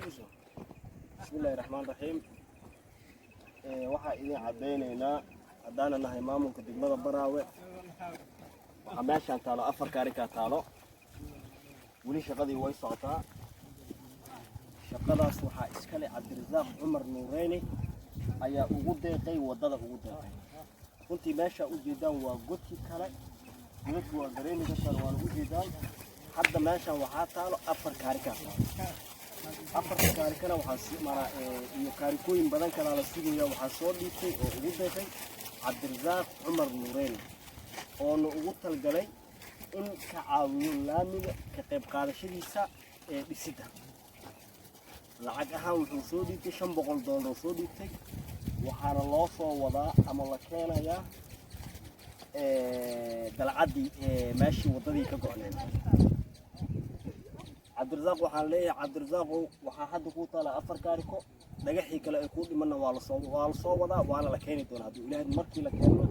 Bismillahi raxmaan raxiim. Waxaa idin caddaynaynaa haddaana nahay maamulka degmada Baraawe, waxaa meeshaan taalo afar kaarikaa taalo. Weli shaqadii way socotaa. Shaqadaas waxaa iskale Cabdirasaaq Cumar Nuureyne ayaa ugu deeqay, waddada ugu deeqay. Runtii meeshaa ujeedaan waa godkii kale, godadku waa dareemi kartaan, waana ujeedaan. Hadda meeshaan waxaa taalo afar kaarikaa taalo. Afarta kaarikana waxaa si maraa iyo kaarikooyin badan kalaa la sugaya. Waxaa soo dhiibtay oo ugu deeqay Cabdirasaaq Cumar Nuureyne, oona ugu talgalay in ka caawiyo laamiga ka qayb qaadashadiisa ee dhisidda. Lacag ahaan wuxuu soo dhiibtay $500 oo soo dhiibtay. Waxaana loo soo wadaa ama la keenayaa dalcaddii meeshii waddadii ka go'need. Cabdirasaaq waxaan leeyahay, Cabdirasaaqow, waxaa hadda kuu taala afar kaariko. Dhagaxii kale ay kuu dhimanna waa lasoo wadaa, waana la keeni doonaa hadduu Ilaahay. Markii la keenno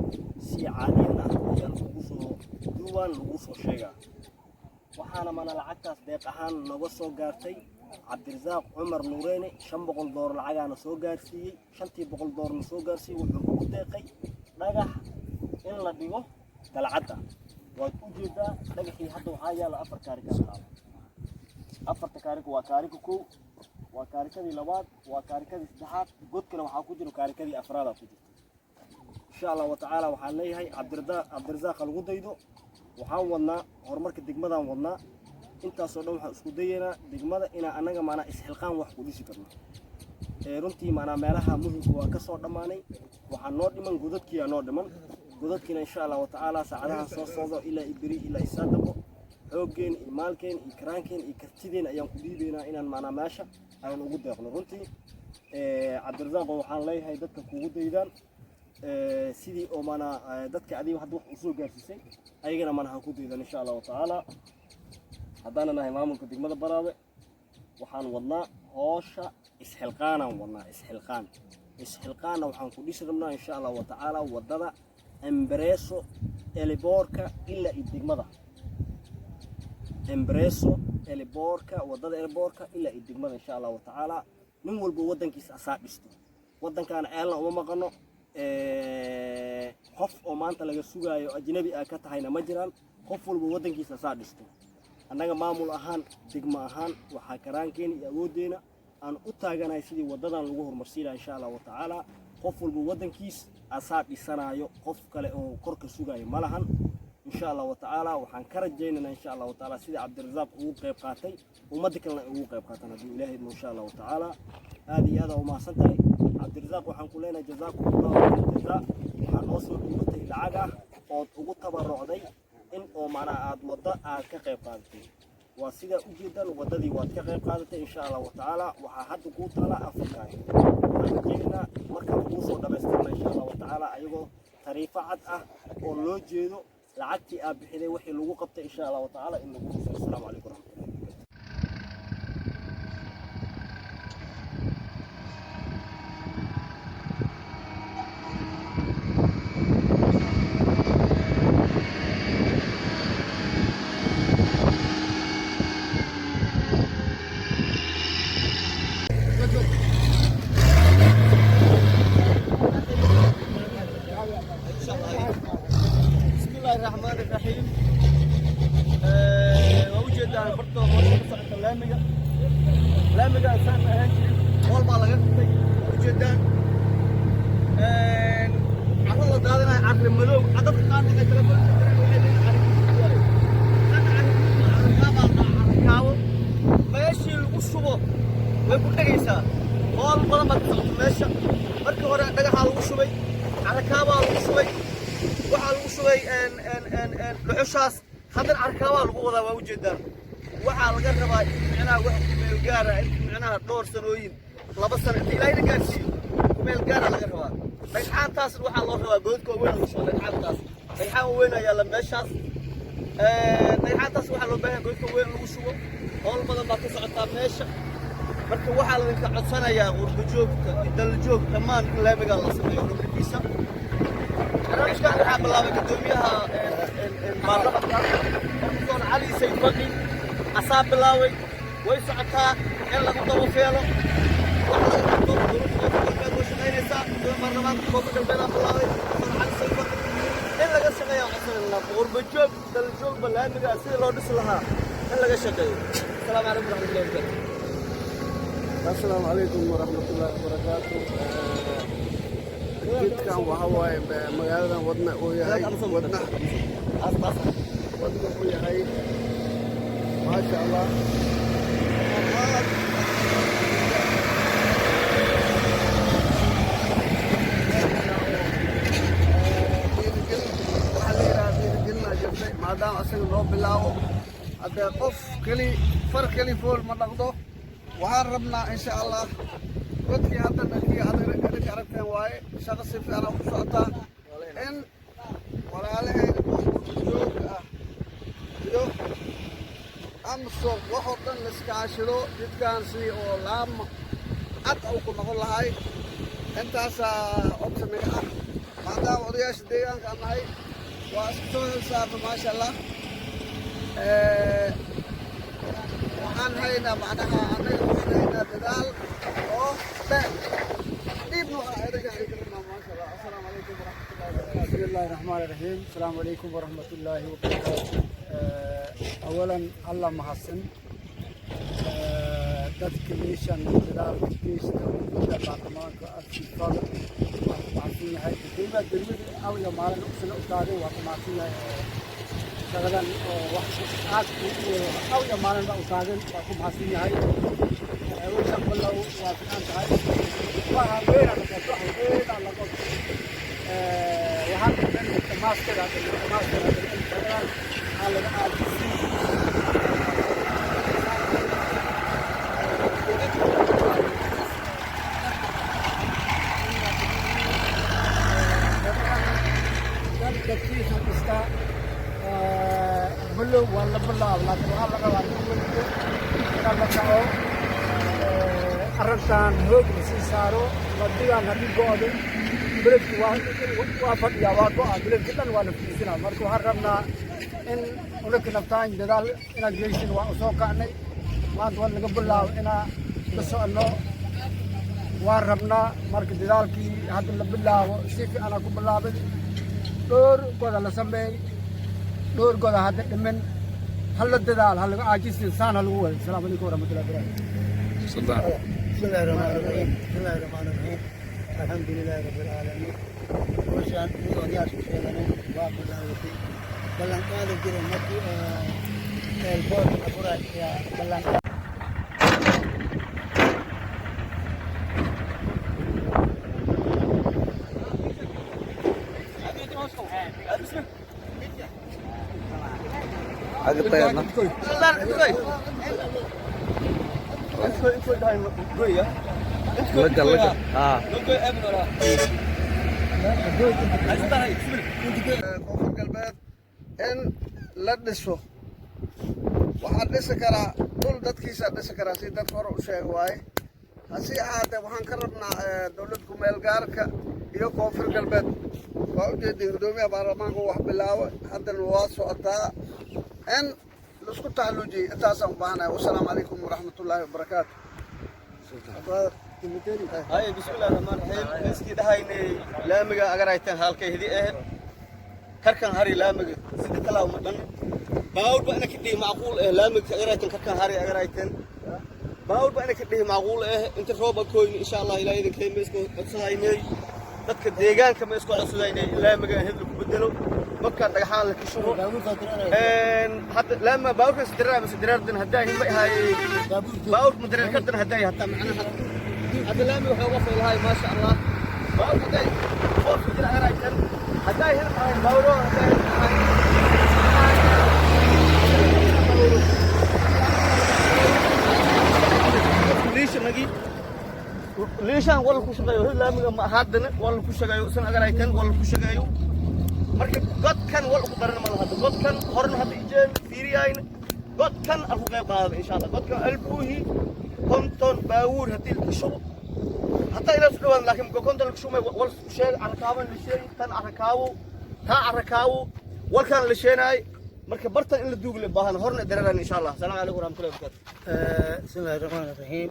si caadiyan ah ayaa lagugu soo duwaan, lagu soo sheegaa. Waxaana mana lacagtaas deeq ahaan noga soo gaartay Cabdirasaaq Cumar Nuureyne. $500 lacagaana soo gaarsiiyey. Shantii boqol doolarna soo gaarsiiyey, wuxuu ugu deeqay dhagax in la dhigo dalcadda. Waad u jeedaa dhagaxii. Hadda waxaa yaala afar kaarika taalo. Afarta kaarika waa kaarika kow, waa kaarikadii labaad, waa kaarikadii saddexaad. Godkana waxaa ku jiro kaarikadii afraadaa ku jirta. Insha Allahu tacaala waxaan leeyahay, Cabdirasaaqa lagu daydo. Waxaan wadnaa horumarka degmadaan wadnaa. Intaasoo dhan waxaan isku dayaynaa degmada inaa annaga maanaa isxilqaan wax ku dhisi karno. Runtii maanaa meelaha muhimka waa ka soo dhammaanay. Waxaa noo dhiman godadkiyaa noo dhiman. Godadkiina insha Allahu tacaala saacadaha soo socdo, ilaa iyo beri, ilaa iyo saa dambo, xooggeen iyo maalkeen iyo karaankeen iyo kartideen ayaan ku dhiibaynaa inaan maanaa meesha aan ugu deeqno. Runtii Cabdirasaaqo, waxaan leeyahay dadka kugu daydaan sidii oo maanaa dadka adiga hadda wax usoo gaarsiisay, ayagana maanaa ha ku daydan insha Allahu tacaala. Haddaana nahay maamulka degmada Baraawe, waxaan wadnaa hoosha isxilqaanaan wadnaa. Isxilqaan, isxilqaanna waxaan ku dhisi rabnaa insha Allahu tacaala waddada Embreso airportka ilaa iyo degmada Embreso airportka, waddada airportka ilaa iyo degmada, insha Allahu tacaala. Nin walba waddankiisa asaa dhisto. Waddankaana eelna uma maqano, qof oo maanta laga sugaayo ajnabi ah ka tahayna ma jiraan. Qof walba waddankiisa asaa dhisto. Annaga maamul ahaan, degmo ahaan, waxaa karaankeena iyo awooddeena aan u taaganahay sidii waddadan lagu horumarsiinaya insha Allahu tacaala. Qof walba waddankiis asaa dhisanaayo, qof kale oo korka sugaayo ma lahan. Insha Allahu tacaala waxaan ka rajaynaynaa insha Allahu tacaala sidii Cabdirasaaq ugu qayb qaatay, ummadda kalena ay ugu qayb qaataan hadduu Ilaahay idmo, insha Allahu tacaala. Aad iyo aad aa umahadsan tahay, Cabdirasaaq. Waxaan ku leenahay jazaakum Allahu khayr jazaa. Waxaa noo soo dhiibatay lacag ah ood ugu tabarucday in oo macnaha aad waddo aad ka qayb qaadatay. Waa sidaa ujeedaan, waddadii waad ka qayb qaadatay. Insha Allahu tacaala waxaa hadda kuu taala afar kaari. Waxaan rajaynaynaa markaan kuu soo dhamaystirna insha Allahu tacaala, ayagoo tariifo cad ah oo loo jeedo lacagtii aad bixiday wixii lagu qabtay, insha Allahu tacaala in lagu tuso. Asalaamu calaykum waraxmatullahi wabarakatu. بسم الله الرحمن الرحيم. Waa ujeedaan bartooda hawsha ka socota laamiga. Laamiga saan ma ahaan jirin, hool baa laga dhigtay. Waa ujeedaan carro la daadinayo, carri madow. Dadka qaar waxay telefoon direen, waxay leeyihiin carri guduud waaye. Kana carri guduud ma carri kaabaa la dhahaa, carri kaabo. Meeshii lagu shubo way ku dhegaysaa. Hool badan baa ka socota meesha. Markii hore dhagaxaa lagu shubay, carri kaabaa lagu shubay, waxaa lagu shubay dhuxushaas, haddana carkaabaa lagu wadaa. Waa ujeedaan. Waxaa laga rabaa in micnaha wax kumeel gaara, in micnaha dhowr sanooyin, 2 sano inta Ilaahayna gaarsiiyo, kumeel gaara laga rabaa. Dhagxaantaasna waxaa loo rabaa godadka waaweyn lagu shubo dhagxaantaas. Dhagxaan waaweyn ayaa la meeshaas. Dhagxaantaas waxaa loo baahan godadka waaweyn lagu shubo. Howl badan baa ka socotaa meesha. Marka waxaa laydinka codsanayaa qurbo joogta iyo daljoog dhammaan in laamiga la sameeyo horumarkiisa. Barnaamijkan waxaa bilaabay guddoomiyaha baarlamanka, Professor Cali Sayd Faqi asaa bilaabay. Way socotaa in lagu dabafeelo wax laga qabto. Dowladda Koonfur Galbeed way shaqaynaysaa. Gudoomiye baarlamaanka Koonfur Galbeed aa bilaabay, Xasan Cali Sayfar. In laga shaqeeya codsanayna, qurba joog, dal joogba, laamiga sidii loo dhisi lahaa in laga shaqeeyo. Asalaamu calaykum waraxmatullahi wabarakatu. Asalaamu calaykum waraxmatullaahi wabarakaatu. Jidkan waxa waaye magaaladan wadna uu yahay, wadna wadna uu yahay, maasha Allah. Dhiirigelin waxaa la yidhaha, dhiirigelinaa jirtay maadaama isaga loo bilaabo. Haddee qof keli far keli fool ma dhaqdo. Waxaan rabnaa, insha Allah, godkii haddana kii adinka aragteen waaye. Shaqo si fiican ku socotaa in walaalahayna joog ah iyo AMISOM waxoo dhan la iskaashado jidkaan si oo laama cad uu ku noqon lahay. Intaasaa codsi ah, maadaama odayaasha deegaanka aan nahay, waa isku soo xilsaarna, maasha Allah. Waxaan haynaa, macnaha annaga waxaan haynaa dadaal oo dheer dhiibna waxaa idinka rabnaa, maasha Allah. Asalaamu calaykum waraxmatullahi wabarakatu. بسم الله الرحمن الرحيم. السلام عليكم ورحمة الله وبركاته. أولا الله mahadsan dadka meeshan dadaalka geysta, gudoomiyaha baarlamaanka afifada waa ku mahadsan yahay, gudoomiyaha degmada awya maalin usana u taagan waa ku mahadsan yahay, oo shaqadan oo wax aad awya maalin u taagan waa ku mahadsan yahay. Hawshan bilow waa fiican tahay. Waxa weyn la qabto, waxa weyn la qabto, waxaan dhamaystira dhamaystira in shaqadan aan laga aajisin. Dadkiisa dhistaa bilow waa la bilaab, laakiin waxaa la rabaa nin weliba inaan la kaco, arrintan hoog la sii saaro. Ladigaan haddii go'do, beledki waa fadhiyaa, waa go'a, beledki dhan waa la fiisinaa. Marka waxaan rabnaa in unaka naftaan dadaal inaan geysin. Waa usoo kacnay maanta, waa laga bilaabo inaan la soconno waan rabnaa. Marka dadaalkii hadda la bilaabo si fiicanaa ku bilaabay. Dhowr goda la sameeyey, dhowr goda hadda dhiman. Hala dadaal, ha laga caajisin, saan ha lagu wada. Asalaamu calaykum waraxmatullahi wabarakatu. بسم الله الرحمن الرحيم. بسم الله الرحمن الرحيم. الحمد لله رب العالمين. Hawshaan mid odayaashu sheeganay waa bilaabatay. Ballan qaadi jiray markii eelboorka la furay ayaa ballan. Sultan, intoy. Intoy, intoy dhahay goya. Lagal, lagal. Goy amin wala. Sultan, bismillah. Koonfur Galbeed in la dhiso, waxaa dhisi karaa dhul dadkiisaa dhisi karaa, si dadka hore u sheega waaye. Hase ahaatee waxaan ka rabnaa dowlad kumeel gaarka iyo Koonfur Galbeed. Waa ujeedin, gudoomiyaha baarlamaanka wax bilaabo, haddana waa socotaa in laisku taxalluujiyey. Intaasaan u baahanahay. Wasalaamu calaykum waraxmatullaahi wabarakaatu. Hay, bismillahi rahmaan rahiim. Miskii dhahaynay laamiga agaraytan halkay hidi eh karkan hari laamiga sida talaa ma dhan baawur ba ina ka dhihi macquul eh. Laamiga agaraytan karkan hari agaraytan baawur ba ina ka dhihi macquul eh. Inta rooba koyni, insha Allah, ilaahay idinkay ma isku codsadaynay, dadka deegaanka ma isku codsadaynay laamiga in hid lagu bedelo, dadka dhagaxaan la kishubo. Hadda laama baawurka sidiraa mise diraardan haddaa hima ahaayey baawurka ma dareer kardan haddaa hataa macnaha hadda laami waxaa uga faylahay, maasha Allah. Baawurka hadday foofka jira agaraytan haddaa hel ahayn baawuro haddaa hel ahayn. Liishanagii liishaan wala ku shaqeeyo hel laamiga ma haddana wala ku shaqeeyo san agaraytan wala ku shaqeeyo. Marka godkan wal ku daran ma laha. Godkan horna hadda ijeen fiiriyayna, godkan aan ku qayb qaadada, insha Allah. Godkan albuuhi 50 baawuur haddii la shubo hataa ilaa su dhawaan, laakiin 50 la shubay wal sheeg arakaaban la sheegi tan arakaawo taa arakaawo walkan la sheenaay. Marka bartan in la duugle baahan horna dareeraan, insha Allah. Asalaamu calaykum waraxmatullahi wabarakaatu. بسم الله الرحمن الرحيم.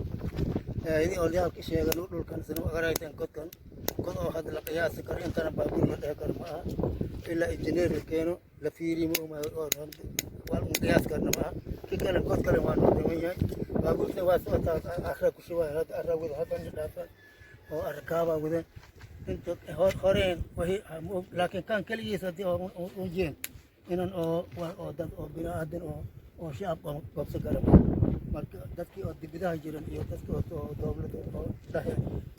Idin odayaal sheegan dhulkan sida agaraytan, godkan god oo hadda la qiyaasi karo intana baabuur la dhehe karo ma aha, ilaa injineer la keeno la fiiriyo. Ma waa un qiyaas karna ma aha. Ki kale, god kale waa noo dhiman yahay. Baabuurta waa socotaa, arra ku shubaya hadda, arra wada hadda dhaafan oo arkaaba wadan inta horeen wahi. Laakiin kan keligiis haddii oo u jeen inan oo dad oo bini'aadan oo shacab oo qabsan kara. Marka dadkii oo dibidaha jiran iyo dadkii oo dowladda oo dhexe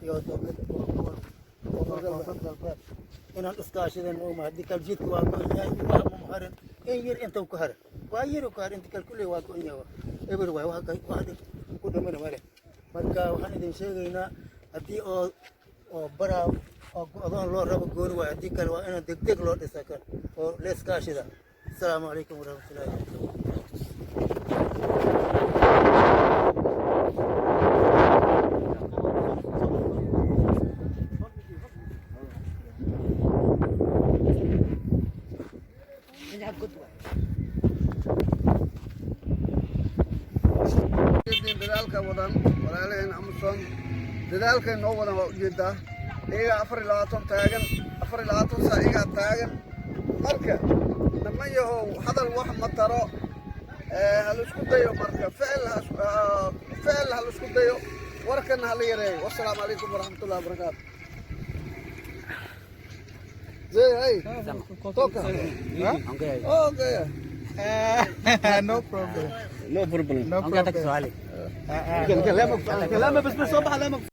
iyo dowladda oo gobol oo Koonfur Galbeed inaan iskaashadan uma. Haddii kale jidka waa go'an yahay, wax ma harin. In yar inta ku harin waa yar ku harin, inta kale kulley waa go'an yahay, eber waay, wax dhib ku dhimana male. Marka waxaan idin sheegaynaa, haddii oo baraa oo go'doon loo rabo, gooni waay. Haddii kale waa inaan degdeg loo dhisa kan oo la iskaashida. Asalaamu calaykum waraxmatullahi wabarakatu. Dadaalka wadan walaalaheen AMISOM, dadaalkay noo wadan waa ujeedaa. Iyagaa 24 taagan, 24 saac iyagaa taagan. Marka niman yahow, hadal wax ma taro. Ha laisku dayo. Marka ficil ha laisku dayo, warkana ha la yareeyo. Wasalaamu calaykum waraxmatullahi wabarakaatu. Zee, hey, toka. Huh? Okay. No problem. No problem. No problem. Lama bas bas soo baxa lama.